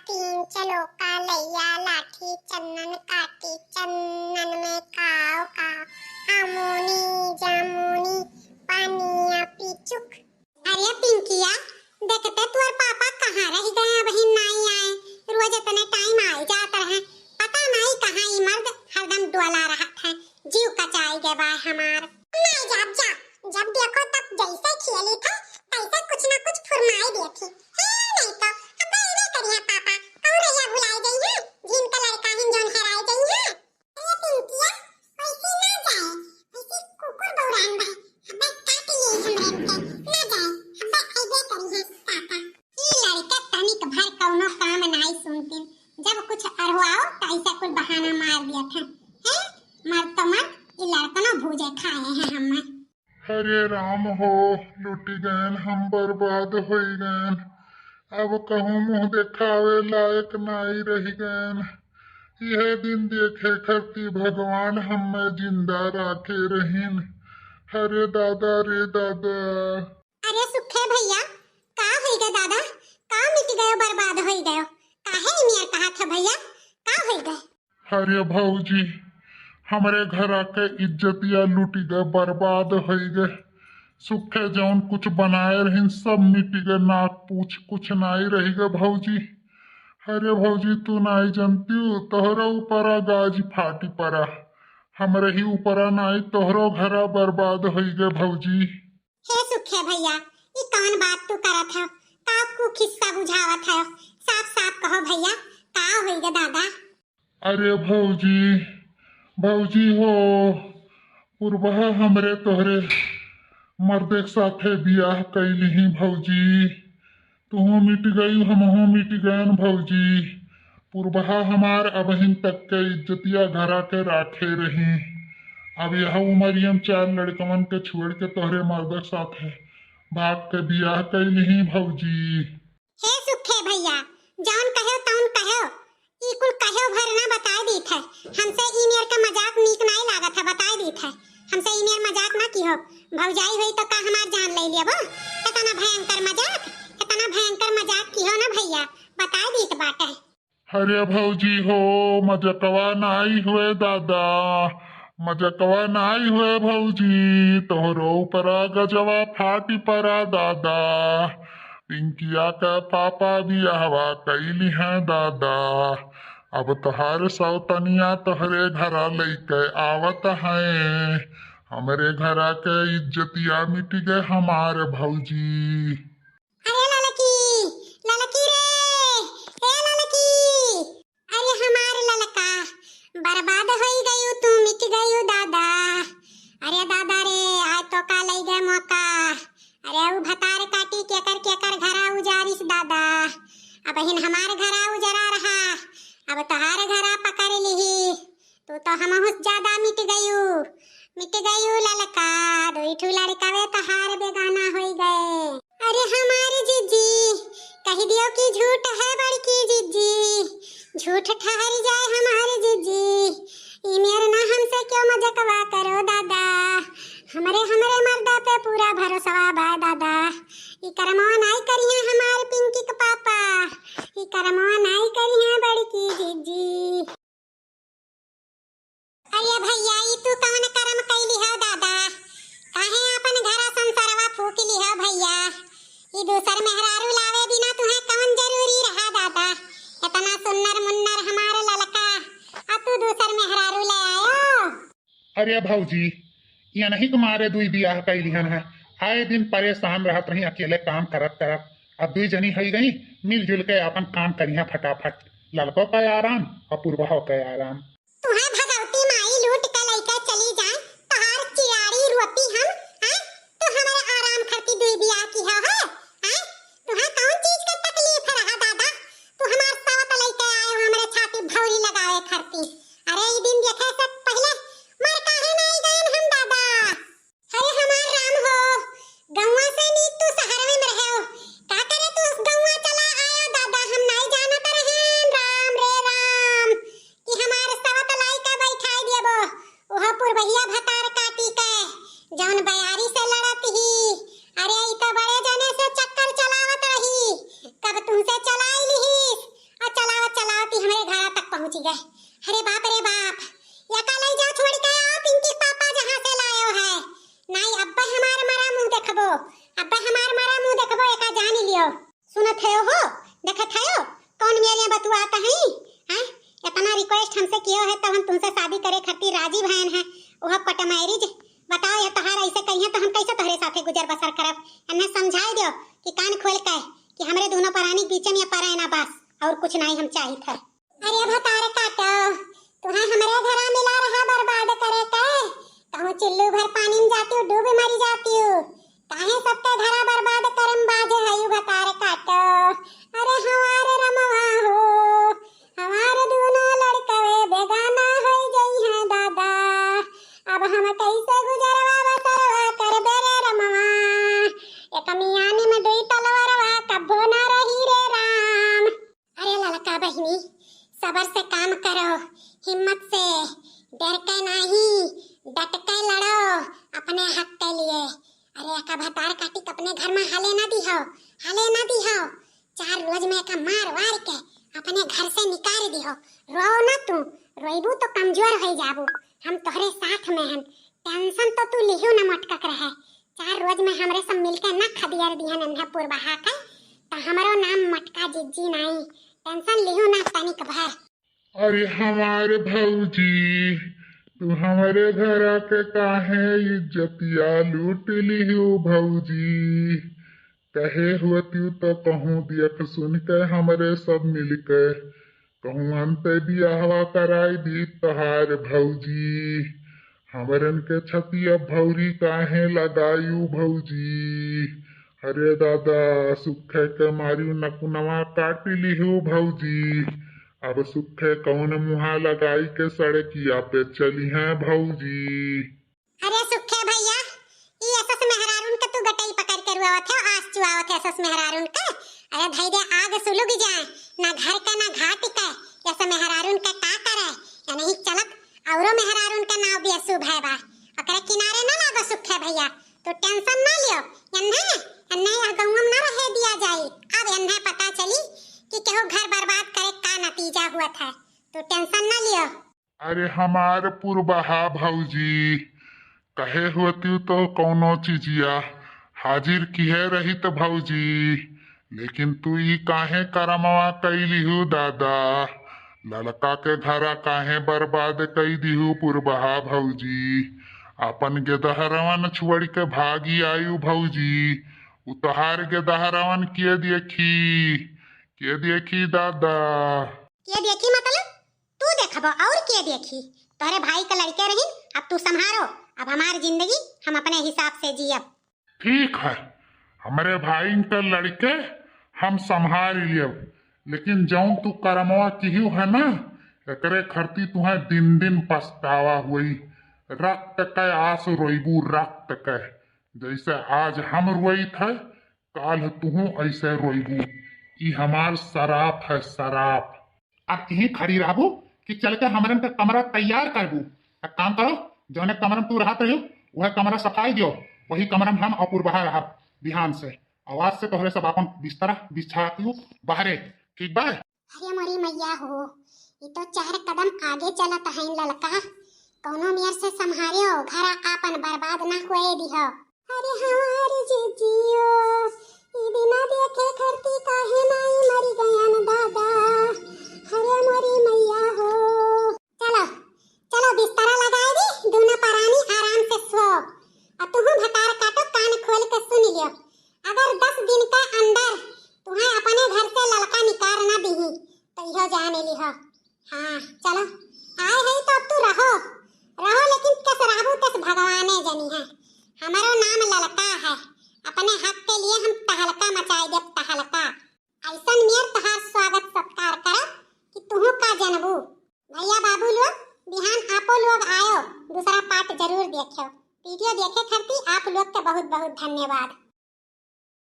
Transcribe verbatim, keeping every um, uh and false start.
तीन चलो का लैया लाठी चंदन काटी चंदन में काव काव। आमोनी जामोनी पानिया पिचुक। अरे पिंकिया, देखते तोर पापा कहाँ रह गए, अबहिन नाई आए। रोज इतने टाइम आए जात रहे, पता नाई कहाँ ई मर्द हरदम डोला रहत है। जीव कचाई गए बा हमार। नाई जाब जा, जब देखो तब जैसे खेली थे तैसे कुछ ना कुछ फुरमाई देती। हे नहीं तो अब अइबे करिया पापा, कौन रहिया भुलाई गई है, जिनका लड़का हिन जौन हेराई गई है। अरे पिंकिया, वैसे ना जाए, वैसे कुकुर बौरान बा, अबे काट लिए हमरे इनके, ना जाए, अबे अइबे करिए पापा। ई लड़का तनिक भर कौनो काम नाई सुनतिन, जब कुछ अरहुआओ त ऐसा कुल बहाना मार दिया था। हैं? मर्द तो मर्द, ई लड़कनो भूजे खाए हैं हमें। हरे राम हो, लुटि गएन हम, बर्बाद होई गएन। अब कहूँ मुँह देखावे लायक नाई रहि गएन। इहे दिन देखे खरती भगवान हमें जिंदा राखे रहिन। हरे दादा रे दादा। अरे सुखे भैया, का होई गए दादा? का मिट गयो, बर्बाद होई गयो? काहे ई नियर कहा था भैया? का होई गए? अरे भौजी, हमरे घरा के इज्जतिया लुटि गए, बर्बाद होई गए। सुखे जौन कुछ बनाए रहिन, सब मिटि गए, नाक पूछ कुछ नाई रहि गए भौजी। अरे भौजी, तू नाई जनतिउ, तोहरो ऊपरा गाज फाटि परा, हमरे ही ऊपरा नाई, तोहरो घरा बर्बाद होई गए भौजी। हे सुखे भैया, ई कौन बात तू करत हव? का कु खिस्सा बुझावत हव? साफ साफ कहो भैया, का होई गे दादा? अरे भौजी, भौजी हो, पुरबहा हमरे तोहरे मर्दे के साथे बियाह कइली ही भौजी। तुहूँ मिट गयू, हमहूँ मिट गयन भौजी। पुरबहा हमार अबहिन तक के इज्जतिया घरा के राखे रही। अब यह उमरिया में चार लड़कवन के छोड़ के तोहरे मर्द के साथे भाग के बियाह कइली ही भौजी। हे सुखे भैया, जौन कहो तौन कहो, ई कुल कहो भर ना बताए दीत है। हमसे ई मेर का मजाक नीक नाई लागत है, बताए दीत है। हमसे ई मेर मजाक ना किहो। भौजाई होई तो का हमार जान ले लेबो? इतना भयंकर मजाक, इतना भयंकर मजाक किहो ना भैया, बताए दीत बाटे। अरे भौजी हो, मजकवा नाई हुए दादा, मजकवा नाई हुए भौजी, तोहरो ऊपरा गजवा फाटी परा दादा। पिंकिया का पापा बियाहवा कइली हैं दादा। अब तोहार सौतनिया तोहरे घरा लइके आवत हैं। हमरे घरा के इज्जतिया मिट गए हमार भौजी। अरे ललकी, ललकी रे, ए ललकी, अरे हमार ललका, बर्बाद होई गयू तू, मिट गयू दादा। अरे दादा रे, आय तो का लई गए मौका। अरे उ भतार काटी केकर केकर घरा उजारिस दादा। अबहिन हमार घरा उजरा रहा, अब तोहार घरा पकड़ लिही। तू तो हमहू से ज्यादा मिट गयू, मिट गयू ललका, दुई ठू लड़कवे तोहार बेगाना होई गए। अरे हमार जिज्जी, कहि दियो कि झूठ है बड़की जिज्जी, झूठ ठहर जाए हमार जिज्जी। ई मेर ना हमसे क्यों मजकवा करो दादा, हमरे, हमरे मर्दा पे पूरा भरोसवा बा दादा। ई करमवा नाई करिहे हमार पिंकी के पापा, ई करमवा नाई करिहे बड़की जिज्जी। अरे भैया, ई तू कवन करम कइली हो दादा? काहे आपन घरा संसारवा फूक ली हो भैया? ई दूसर मेहरारू लावे बिना तुहे कवन जरूरी रहा दादा? इतना सुन्नर मुन्नर हमार ललका, आ तू दूसर मेहरारू ले आयो? अरे भौजी, ये नहीं तुम्हारे दुई बियाह कइली हन है, आए दिन परेशान रहत रही अकेले काम करत करत। अब दुई जनी होई गई, मिलजुल के आपन काम करिहा फटाफट। ललको का आराम और पुरबहो का आराम। तुहे भगवती माई लूट के लइके चली जाए, तोहार चिरारी रोपी हम, हैं? तू हमरे आराम खातिर दुई बियाह किहा है, हैं? तुहे कौन चीज के तकलीफ रहा दादा? तू हमार सवत लइके आए हो हमरे छाती भौरी लगावे खातिर। अरे ई दिन देखे से पहिले मर काहे नाई गएन हम दादा? अरे हमार राम हो, गौवा से नीक तू शहर में रहे हो। का करे तू गौवा चला आयो दादा, हम नाई जानत रहे। राम रे राम, कि हमार सवत लइका अरे बाप रे बाप, एका लई जाओ छोड़ के आओ पिंकी पापा जहाँ से लायो है। नाई अब्बे हमार मरा मुँह देखबो, अब्बे हमार मरा मुँह देखबो, एका जानी लियो। सुनत है हो, देखत है हो, कौन मेरे बतुआत है, हैं? इतना request हमसे कियो है, तब हम तुमसे शादी करे खातिर राजी भयन है। वह court marriage, बताओ, ये तोहार ऐसे कहिए तो हम कैसे तोहरे साथे गुजर बसर करब? इन्हें समझाई दियो कि कान खोल के कि हमरे दोनों परानी के बीच में ये परे ना बस, और कुछ नहीं हम चाहित है। अरे भतार काटो, तुहें हमरे घरा मिला रहा बर्बाद करे के, कहूँ चिल्लू भर पानी में जाती हूँ, डूब मरी जाती हूँ। काहे सबके घरा बर्बाद करम बाजे हयू भतार काटो। अरे हमार रमवा हो, हमार दूनो लड़कवे बेगाना होई जई हैं दादा। अब हम कैसे गुजरवा बसरवा करबे रे रमवा। एक मियानी में दुई तलवरवा कब्बो ना रही रे राम। अरे ललका बहिनी, सबर से काम करो, हिम्मत से, डर के नाही, डट के लड़ो अपने हक के लिए। अरे एका भतार काटी के अपने घर में हाले ना दिहो, हाले ना दिहो। चार रोज में एका मार वार के अपने घर से निकाल दिहो। रो ना तू, रोइबू तो कमजोर हो जाबू। हम तोहरे साथ में हन, tension तो तू लिहू ना मटकक रहे। चार रोज में हमरे सब मिलके ना खदियर दिहन एन्हे पुरबहा के, त हमरो नाम मटका जिज्जी नाई। Tension लिहू ना तनिक भर। अरे हमार भौजी, तू हमरे घरा के काहे इज्जतिया लूट लिहू भौजी? कहे होतिउ तो कहूँ देख सुन के हमरे सब मिलके कहूँ अंते बियाहवा कराई दी तोहार भौजी। हमरन के छतिया भौरी काहे लगायू भौजी? अरे दादा, सुखे के मारियो नकुनवा काट लिहू भौजी। अब सुखे कौन मुहा लगाई के सड़किया पे चली हैं भौजी। अरे सुखे भैया, ई एसस मेहरारून के तू गटई पकड़ के रुआवत है, आस चुआवत है एसस मेहरारून के। अरे धई दे आग सुलुग जाए, ना घर के ना घाट के, एस मेहरारून के का करे? या नहीं चलत औरो मेहरारून के नाव बेसुभ है बा। ओकरे किनारे ना लागो सुखे भैया, तू tension ना लियो। एन्हे, एन्हे यह गौवा में ना रहे दिया जाई। अब एन्हे पता चली कि केहू घर बर्बाद करे का नतीजा हुआ था। तू tension ना लियो। अरे हमार पुरबहा भौजी, कहे होतिउ तो कौनो चीजिया हाजिर किहे रहित भौजी, लेकिन तू ई काहे करमवा कई लिहू दादा? ललका के घरा काहे बर्बाद कई दिहू पुरबहा भौजी? आपन गेदहरवन छोड़ के भागी आयु भौजी, उ तोहार गेदहरवन के देखी, के देखी दादा? के देखी मतलब? तू देखबो और के देखी? तोहरे भाई के लड़के रहिन, अब तू संभारो। अब हमार जिंदगी हम अपने हिसाब से जियब। ठीक है, हमरे भाई के लड़के हम संभाल लियब, लेकिन जौन तू करमवा किहू है ना, एकरे खरती तुहें दिन दिन पछतावा हुई। रक्त के आस रोइबू, रक्त के। जैसे आज हम रोइत है, काल तुहूँ ऐसे रोइबू। ई हमार सराप है, सराप। अब यहीं खड़ी रहबू कि चल के हमरन का कमरा तैयार करबू? एक काम करो, जौने कमरा में तू रहत रहियो, वह कमरा सफाई दियो, वही कमरा में हम अपुरबहा रहब बिहान से। आवाज से तोहरे सब आपन बिस्तरा बिछा के बाहरे, ठीक बा? अरे मोरी मैया हो, ई तो चार कदम आगे चलत हईन ललका। कौनो मेर से संभारियो, घरा आपन बर्बाद ना होए दिहो। अरे हमार जिजियो, ई बिना देखे खरती काहे नाई मरी गयन दादा। अरे मोरी मैया हो। चलो, चलो बिस्तरा लगाए दी, दूनो परानी आराम से सो। आ तुहू भतार काटो, कान खोल के सुन लियो। अगर दस दिन के अंदर तुहें अपने घर से ललका निकार ना दिही, तो इहो जान लिहो। हाँ, चलो, आए है तो अब तू रहो, रहो, लेकिन कस रहबू तस भगवाने जनी है। हमारो नाम ललका है, अपने हक के लिए हम तहलका मचाई देब, तहलका। ऐसन मेर तहार स्वागत सत्कार करब कि तुहू का जनबू। भैया बाबू लोग, बिहान आपो लोग आयो, दूसरा part जरूर देखो। Video देखे खातिर आप लोग के बहुत बहुत धन्यवाद।